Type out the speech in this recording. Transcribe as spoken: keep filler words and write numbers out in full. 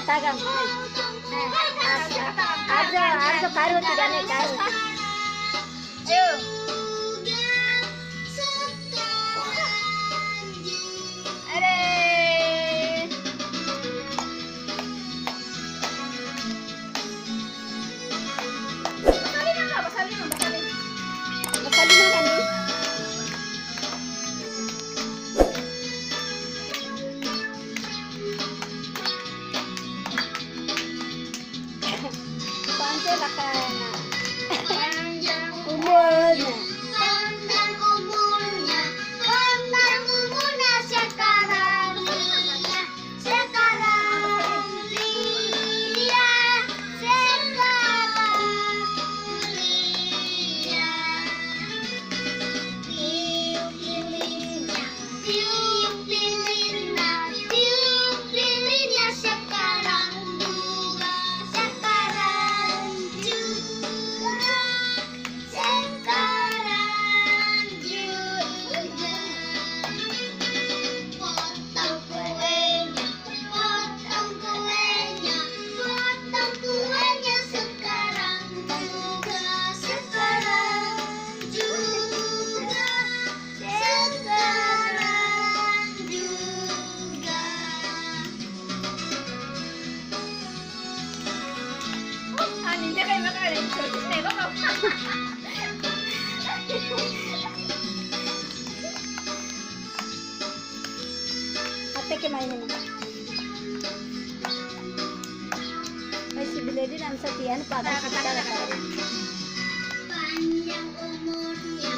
Tagang. Arjo, arjo karu tiga ne karu. Ayo. Are. Pasalina, pasalina, pasalina. Pasalina kan ni? Panjang umurnya. Panjang umurnya, panjang umurnya sekarang. Sekarang dia, sekarang dia. Tiup lilinnya, tiup lilinnya, tiup lilinnya sekarang juga, sekarang juga, sekarang juga. Potong kuenya, potong kuenya, potong kuenya sekarang juga, sekarang juga, sekarang juga. Oh, ani dia kayak makan ada yang cocok nih, kok. Até ke mai nena. Ai, se bele di dalam setian, pakai kita. Panjang umurnya,